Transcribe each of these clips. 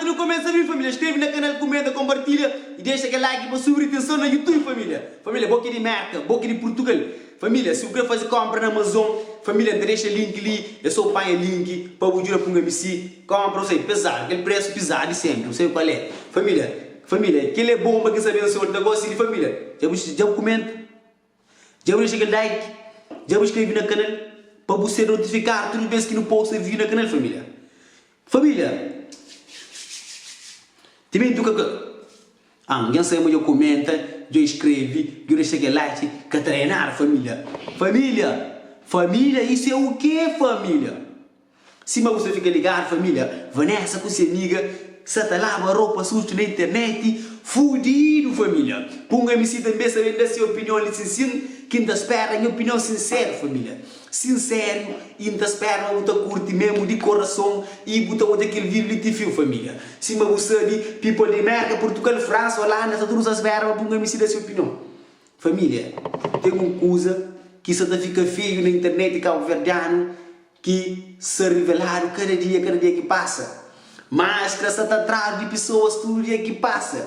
Antis nu kumesa vídiu família, skrebe na kanal, kumenta, konpartilha i dexa kel like pa subir atenson na YouTube família. Família, bo ki é di Merka, bo ki é di Purtugal, família, si bu kre faze konpra na Amazon, família, N ta dexa link li, é so panha link pa bu djuda pun MC konpra, bu sabe, pezadu, kel presu pizadu di senpri, bu sabe kual é. Família, família, kel é bonba ki N sta abensoa, N ta gosta di família. Dja bu dja bu kumenta? Dja bu dexa kel like? Dja bu skrebe na kanal pa bu ser notifikadu tudu bes ki nu posta vídiu na kanal família? Família, timenti bu ka ka Ah, dja N sabe ma dja kumenta, dja skrebe, dja dexa kel like, ka ta da nada família. Família, família, isu é u ke família? Sima bu sta fika ligadu família Vanessa ku se amiga sa ta laba ropa suju na internet fudidu família Punga MC tanbe sa ben da se opinion li sin sin ki N ta spera nha opinion sinseru família Sinseru i N ta spera ma bu ta kurti memu di korason i bu ta odja kel vídiu li ti fin família Sima bu sabi people di Merka, Purtugal, Fransa, Holanda sa tudu sa spera ma Punga MC da se opinion Família ten un kuza ki sa ta fika feiu na internet kabuverdianu ki sta riveladu kada dia, kada dia ki pasa. Maskra sta ta tradu di pisoas tudu dia ki pasa.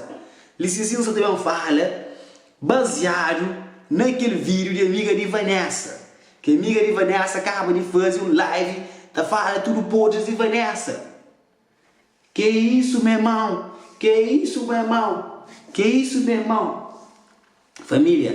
Lisinsinhu sta ta ben fala baziadu na kel vídiu di amiga di Vanessa. Ki amiga di Vanessa kaba di faze un live ta fala tudu podris di Vanessa. Ke isu me irmão? Ke isu me irmão? Ke isu me irmão? Família,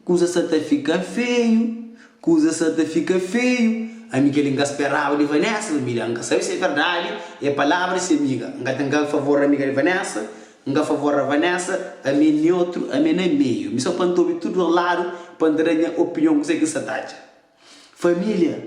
kuza sa ta fika feiu, kuza sa ta fika feiu. Ami kel-li N ka speraba di Vanessa, família. N ka sabe si é verdadi, é palavra di se amiga. N ka ten ka favor amiga di Vanessa, N ka favor a Vanessa, ami é neutru, ami é na meiu. Mi so pa N ta obi tudu dos ladu pa N ta da nha opinion kuzê ki N sa ta atxa. Família.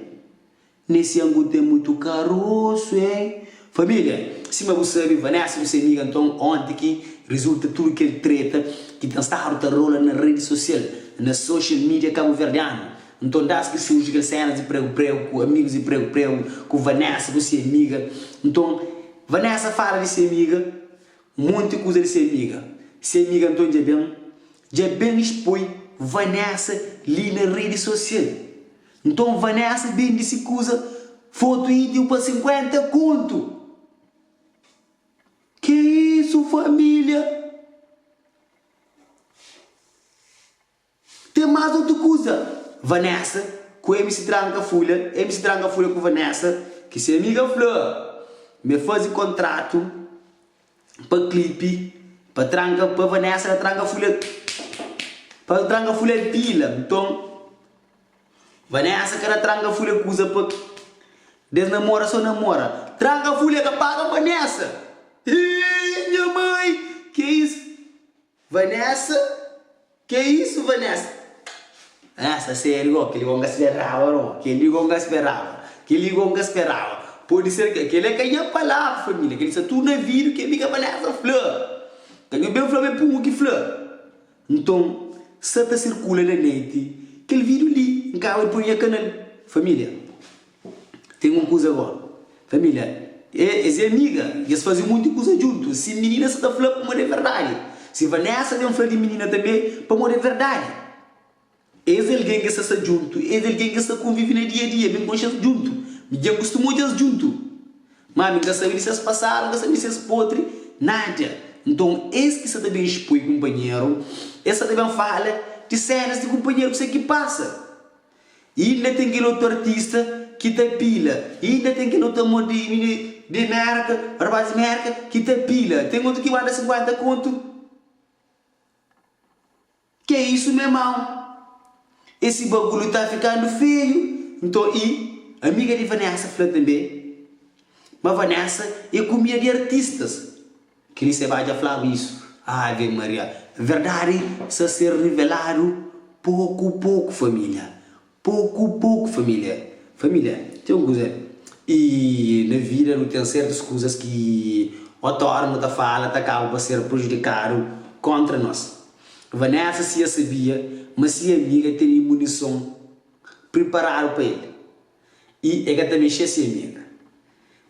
Nesse angu tem muito caroço, hein? Família, sima bu sabe, Vanessa ku se amiga nton onti ki resulta tudu kel treta ki ten stadu ta rola na redi sosial, na social media kabuverdianu. Nton das ki surji kel senas di pregu pregu ku amigus di pregu pregu ku Vanessa ku se amiga. Nton Vanessa fala di se amiga monti kuza di se amiga. Se amiga nton dja ben dja ben expoi Vanessa li na redi sosial. Nton Vanessa bende si kuza fotu íntimu pa 50 kontu. Ke isu família? Ten más otu kuza. Vanessa ku MC Tranka Fulha, MC Tranka Fulha ku Vanessa, ki se amiga fla ma e faze kontratu pa klipi pa tranka pa Vanessa da tranka fulha pa tranka fulha pila. Nton Vanessa ka da tranka fulha kuza pa des namora so namora tranka fulha ka paga Vanessa ih nha mai ke isso Vanessa ke isso Vanessa Vanessa sério go keli go nka speraba no keli go nka speraba keli go nka speraba pode ser ke keli é ka nha palavra família keli sta tudo na vídeo ke mi ka Vanessa fla ka nhu ben fla ma é pungu ki fla. Nton, sa ta sirkula na net kel vídiu li. N kaba di poi nha kanal. Família, ten un kuza gó. Família, es é amiga i es faze monti kuza djuntu. Si minina sa ta fla pamodi é verdadi. Si Vanessa ben fla di minina tanbê, pamodi é verdadi. Es é algen ki sta sta djuntu, es é algen ki sta konvive na dia-a-dia. Mi N konxe-s djuntu, mi dja N kustuma odja-s djuntu. Má mi N ka sabe di ses pasadu, N ka sabe di ses podri, nada. Nton, es ki sta ta ben xpoi kunpanheru, es sta ta ben fala di sénas di kunpanheru, kuzê ki pasa. I inda ten kel otu artista ki ta pila, i inda ten kel otu amor di di Mérka, rapaz di Mérka ki ta pila. Ten otu ki manda 50 kontu. Ke isu me mau? Esse bagulho tá ficando feio. Nton i amiga di Vanessa fla tanbe ma Vanessa é kumida di artistas. Kel-li Seba dja flaba isu. Ave Maria. Verdadi sa ser riveladu poku poku família. Poku poku família. Família, ten un kuza i na vida nu ten sertus kuzas ki otora nu ta fala ta kaba pa ser prejudikadu kontra nos. Vanessa si e sabia ma si amiga tene munison priparadu pa el i e ka ta mexê si amiga.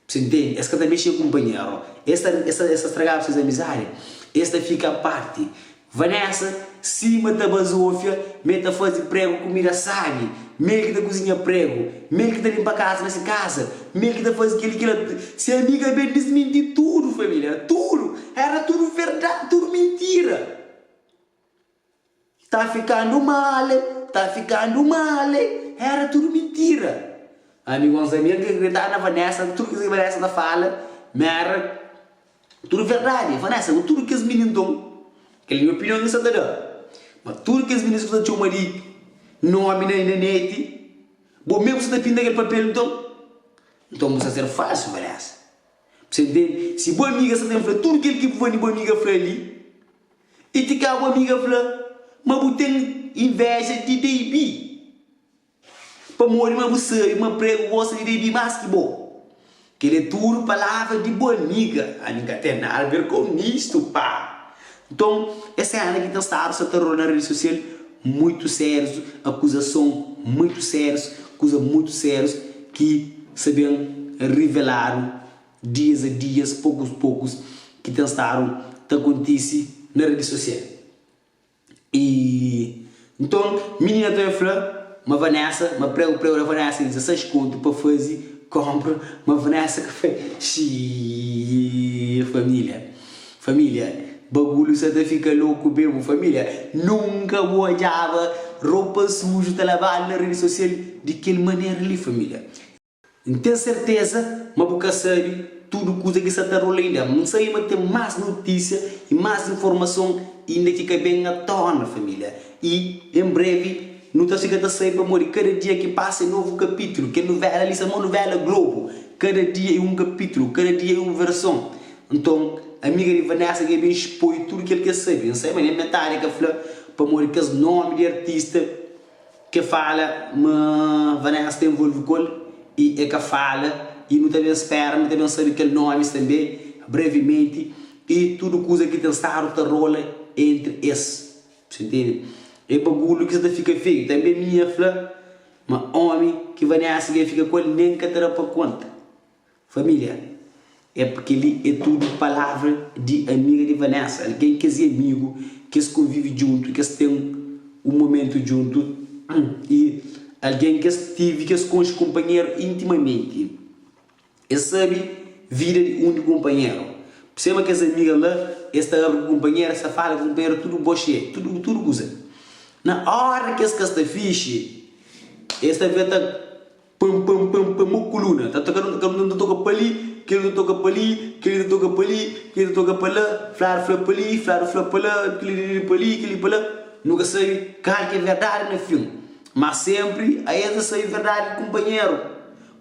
Bu ntende? Es ka ta mexe kunpanheru, es ta es ta es ta stragaba ses amizadi, es ta fika aparti. Vanessa. sima ta bazofia ma el ta faze pregu kumida sabi, ma el ki ta kuzinha pregu, ma el ki ta linpa kaza na se kaza, ma el ki ta faze kel-li kel-la. Se amiga ben disminti tudu família, tudu! Éra tudu verdadi, tudu mintira! Ta ficando male, ta ficando male Era tudo mentira Amigons ami el ki gritaba na Vanessa Tudo kes ki Vanessa ta fala Ma era tudo verdade Vanessa ku tudo kes minin nton Kel nha opinion ki N sa ta da Ma tudo kes minis ku ta txoma di nomi na net Bo mesmu sa ta pinta kel papel nton Nton bu sa ser falsu Vanessa Bu sa intende Si bu amiga sa ta ben fla tudo kel ki bu bu amiga fla li I ti ka bu amiga fla ma bu ten inveja di Debi pamodi ma bu sabe ma pregu gosta di Debi más ki bo. Kel é tudu palavra di bu amiga. Ami N ka ten nada ver ku istu, pá. Nton, es sena ki ten stadu sa ta rola na redi sosial muitu sérius, akuzason muitu sérius, kuza muitu sérius ki sa ben riveladu dias a dias, pokus pokus, ki ten stadu ta kontise na redi sosial. I nton, minina tanbe fla ma Vanessa, ma pregu pregu da Vanessa 16 kontu pa faze konpra, ma Vanessa ka fla, Xii familia, familia, bagulhu sa ta fika loku bemu, familia, nunka bu odjaba ropa suju ta labadu na redi sosial di kel manera li, familia. N ten serteza ma bu ka sabe tudu kuza ki sta ta rola inda. N sabe ma ten más notísia i más informason inda ki ka ben a tona, família. I en brevi nu ta fika ta sabe pamodi kada dia ki pasa é novu kapítulu. Kel nuvéla li sta sima nuvéla Globo, kada dia é un kapítulu, kada dia é un verson. Nton, amiga di Vanessa dja ben spoi tudu kel ki el sabe. N sabe ma nen metadi ka fla pamodi kes nómi di artista. Ke fala ma Vanessa ta envolve kol i e ka fala i nu ta ben spera nu ta ben sabe kel nomis tanbe brevimenti i tudu kuza ki ten stadu ta rola entri es bu ntende e bagulhu ki sa ta fika feiu tanbe minha fla ma omi ki Vanessa dja fika kol nen ka ta da pa konta. Família, É pa kel-li é tudu palavra di amiga di Vanessa, algen ki es é amigu, ki es konvive djuntu, ki es ten un momentu djuntu i algen ki es tive ki es konxe kunpanheru intimamenti. Es sabe vida di un di kunpanheru. Sima kes amiga la, es ta abri ku kunpanheru, es ta fala ku kunpanheru tudu boxe, tudu tudu kuza. Na óra ki es ka sta fixi, es ta fika ta. Pam pam pam pam mo kuluna ta toka ta ta toka pa li kel ta toka pa li kel ta toka pa li kel ta toka pa la fladu fla pa li fladu fla pa la kel li pa li kel li pa la nu ka sabe kal ki é verdadi na fin ma senpri aes ta sabe verdadi di kunpanheru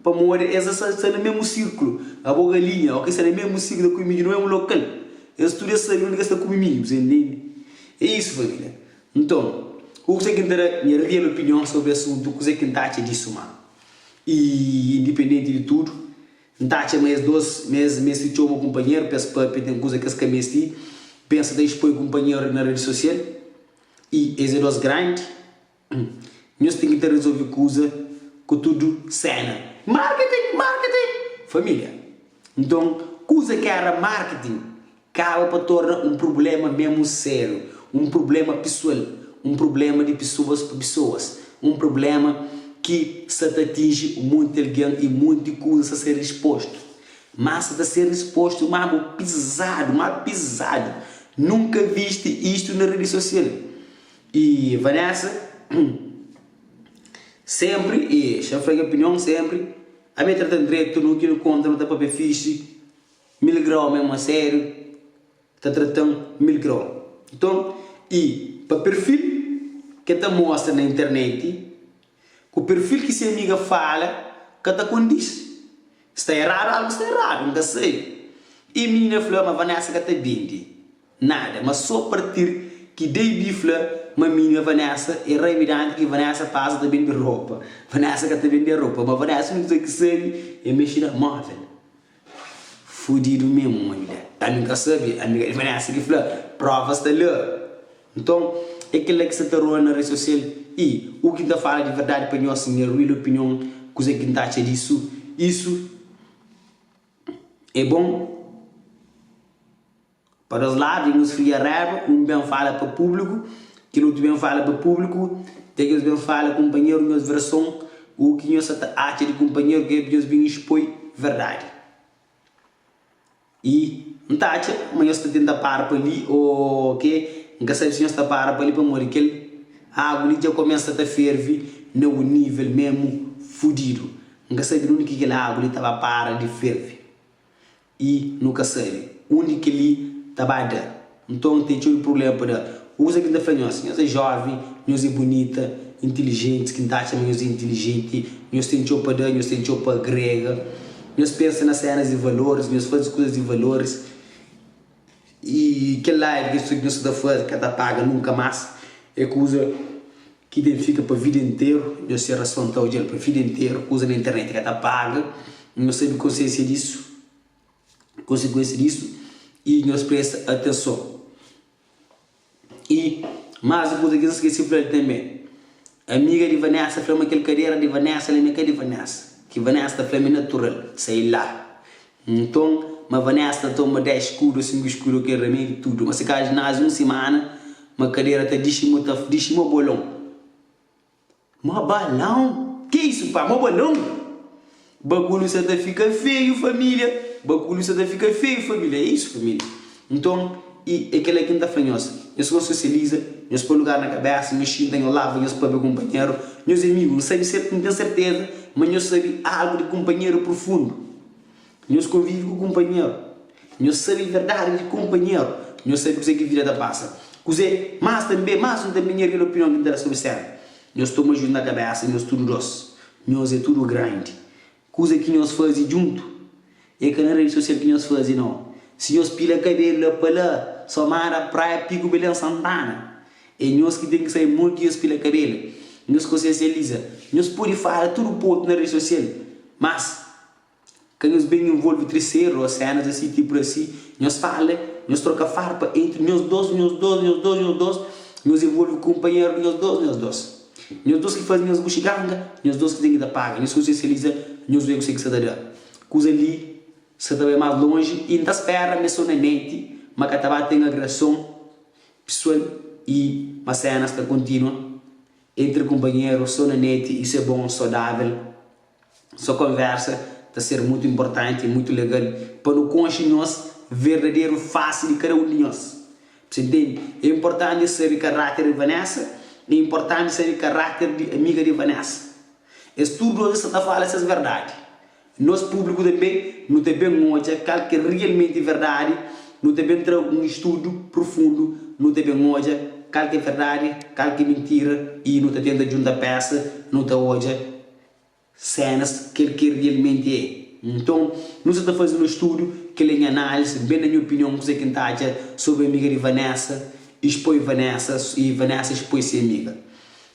pamodi es ta sta na mesmu sirkulu abo galinha oki sta na mesmu sirkulu ta kume midju na mesmu lokal es tudu es sabe undi ki es ta kume midju bu sa intende é isu familia. Nton, ku kuzê ki N ta da nha real opinion sobri asuntu, kuzê ki N ta atxa disu ma, i indipendenti di tudu, N ta atxa ma es dos ma es meste txoma kunpanheru pa es papia, ten kuza ki es ka meste pensa ta expoi kunpanheru na redi sosial, i es é dos grandi, nhos ten ki ta rezolve kuza ku tudu sena. Marketing! Marketing! Família. Nton, kuza ki éra marketing kaba pa torna un prubléma mésmu sériu, un prubléma pesoal, un prubléma di pesoas pa pesoas, un prubléma ki sta ta atinji un monti algen i monti kuza sta ser ispostu. Má sta ta ser ispostu má bu pizadu, má pizadu. Nunka visti istu na redi sosial. I Vanessa, sénpri, i xa fla nha opinion, sénpri, ami e trata-m dretu, nu ki nu konta nu ta papia fixi. Mil grau mesmu a sériu ta tratan mil grau nton i pa perfil ke ta mostra na internet ku perfil ki se amiga fala ka ta kondiz sta eradu algu sta eradu nka sabi i minina fla ma Vanessa ka ta bindi nada ma so partir ki Deibie fla ma minina Vanessa e rabidanti ki Vanessa pasa ta bindi ropa Vanessa ka ta bende ropa ma Vanessa uniku kuza ki sabi e mexi na movel. Fudidu memu amiga. Ami N ka sabe, amiga di Vanessa ki fla, prova sta la. Nton, é kel-la ki sta ta rola na redi sosial i u ki N ta fala di verdadi pa nhos, nha real opinion, kuze ki N ta atxa disu, isu é bon pa dos ladu, nhos fria raiba, un ben fala pa públiku. Kel otu ben fala pa públiku, dja ki nhos ben fala kunpanheru nhos verson, u ki nhos sa ta atxa di kunpanheru ke nhos ben expoi verdadi. I N ta atxa ma nhos ta tenta para pa li o ke, N ka sabe si nhos ta para pa li pamodi kel agu li dja kumesa ta ferve na un nível memu fudidu. N ka sabe undi ki kel agu li ta ba para di ferve. I nu ka sabe undi kel-li ta ba da. Nton, ten txeu di prubléma pa da. Uza ki N ta fla nhos, nhos é jóven, nhos é bunita, intilijentis, ki N ta atxa ma nhos é intilijenti, nhos ten txeu pa da, nhos ten txeu pa agrega. Nhos pensa na sénas di valoris, nhos faze kuzas di valoris. I kel live ki nhos sta ta faze ka ta paga nunka más. É kuza ki ten fika pa vida interu. Nhos gerason ta odja-l pa vida interu. Kuza na internet ka ta paga. Nhos sabe konsiensia disu, konsikuensia disu i nhos presta atenson. I más un kuza ki N skese fla-l tanbê, amiga di Vanessa fla ma kel kadera di Vanessa la ma é ka di Vanessa, ki Vanessa ta fla ma é natural, sai la. Nton, ma Vanessa ta toma 10 skudu, 5 skudu kel ramedi tudu, ma si ka ginásio un simana ma kadera ta dixi mo ta dixi mo bolon. Mo balão? Que isso pá, mo balão? Bagulho sa ta fika feio família, bagulho sa ta fika feio família, é isso família. Nton, e é kela ki N ta fla nhos, nhos ka sosializa, nhos poi lugar na kabesa, nhos xinta, nhos lava, nhos papia ku kunpanheru, nhos é amigu, N sabe ser, N ten serteza ma nhos sabe algu di kunpanheru profundu. Nhos konvive ku kunpanheru. Nhos sabe verdadi di kunpanheru. Nhos sabe kuzê ki vida ta pasa. Kuzê más tanbê, más un tanbê nha kel opinion ki N ta da sobri séna. Nhos toma juiz na kabésa nhos tudu dôs. Nhos é tudu grandi. Kuza ki nhos faze djuntu é ka na redi sosial ki nhos faze nau. Si nhos pila kabelu la pa la, Somada, Praia, Piku, Belén, Santana, é nhos ki ten ki sabe modi ki nhos pila kabelu. Nhos konsiensializa. Nhos pode fala tudu potu na redi sosial, mas. Ka nhos ben involve triseru ô sénas asi tipu asi. Nhos fala, nhos troka farpa entri nhos dôs, nhos dôs, nhos dôs, nhos dôs. Nhos involve kunpanheru di nhos dôs, nhos dôs. Nhos dôs ki faze nhos buxiganga, nhos dôs ki ten ki ta paga. Nhos konsiensializa, nhos obi kuzê ki sta ta da. Kuza li sta ta bai más lonji i N ta spera ma é sô na neti, ma ka ta ba ten agreson pesoal i ma sénas ta kontinua entri kunpanheru sô na neti. Isu é bon, saudável. So konversa ta ser mutu inportanti i mutu legal pa nu konxe nhos verdaderu fasi di kada un di nhos. Bu ntende? É inportanti sabe karáter di Vanessa, é inportanti sabe karáter di amiga di Vanessa. Es tudu dos es sta ta fala ses verdadi. Nos públiku tanbe nu ta ben odja kal ki é rialmenti verdadi, nu ta ben tra un studu prufundu, nu ta ben odja kal ki é verdadi, kal ki é mintira i nu ta tenta djunta pesa, nu ta odja Sénas kel ki rialmenti é. Nton, nu sa ta faze nos studu, kel é nha análise, ben na nha opinion kuzê ki N ta atxa sobri amiga di Vanessa expoi Vanessa y Vanessa expoi se amiga.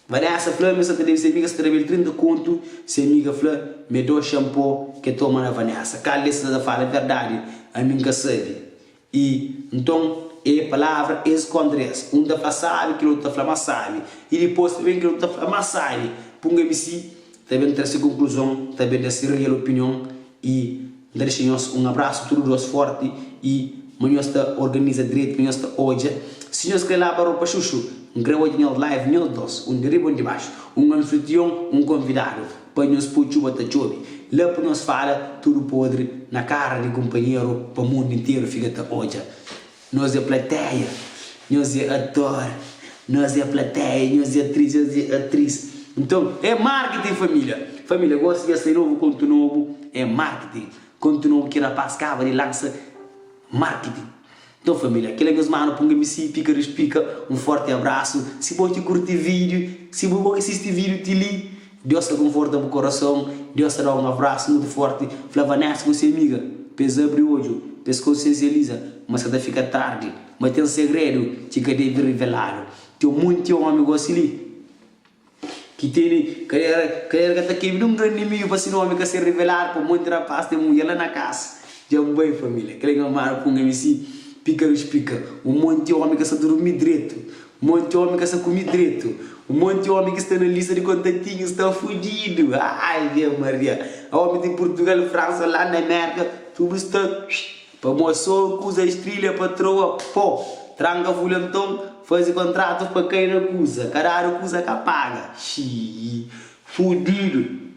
Vanessa fla ma el sa ta debe se amiga sa ta debe-l 30 kontu, se amiga fla ma é 2 xanpô ke toma na Vanessa. Kal des sa ta fala verdadi? Ami N ka sabe. I nton e palavra es kontra es. Un ta fla sabi, kel otu ta fla más sabi. I dipôs ta ben kel otu ta fla más sabi. Punga MC ta ben tra se konkluzon, ta ben da se real opinion i N ta dexa nhos un abrasu tudu dos forti i ma nhos ta organiza dretu pa nhos ta odja. Si nhos kre laba ropa xuxu, N kre odja nhos live nhos dos, un di riba un di baxu, un anfitrion, un konvidadu. Pa nhos poi txuba ta txobe. La pa nhos fala tudu podri na kara di kunpanheru pa mundu interu fika ta odja. Nhos é plateia, nhos é ator, nhos é plateia, nhos é atris, nhos é atris. Nton, é marketing família. Família, gosi dja sai novu kontu nobu, é marketing. Kontu nobu ki rapaz kaba di lansa. Marketing. Nton família, kila nhos manu punga mi si pika rispika, un forti abrasu, si bo ki kurti vídiu, si bo bo ki sisti vídiu ti li, Deus ta konforta bu korason, Deus ta dau un abrasu mutu forti, fla Vanessa ku se amiga pa es abri odju, pa es konsiensializa ma sa ta fika tardi, ma ten segredu ki ka devi riveladu, ten munti omi gosi li. Ki tene kadera kadera ka ta kebe nun gran inimigu pa si nomi ka ser riveladu pa monti rapaz ten mudjer la na kasa dja N bai familia kila ki mamadu punga mi si pika rispika un monti omi ka sa durmi dretu un monti omi ka sa kumi dretu un monti omi ki sta na lista di kontatinhu sta fudidu ave maria omi di purtugal fransa holanda merka tudu sta pamo so kuza strilha patroa po tranka fulha nton. Faze kontratu pa kai na kuza, ka dadu kuza ka paga. Xii. Fudidu.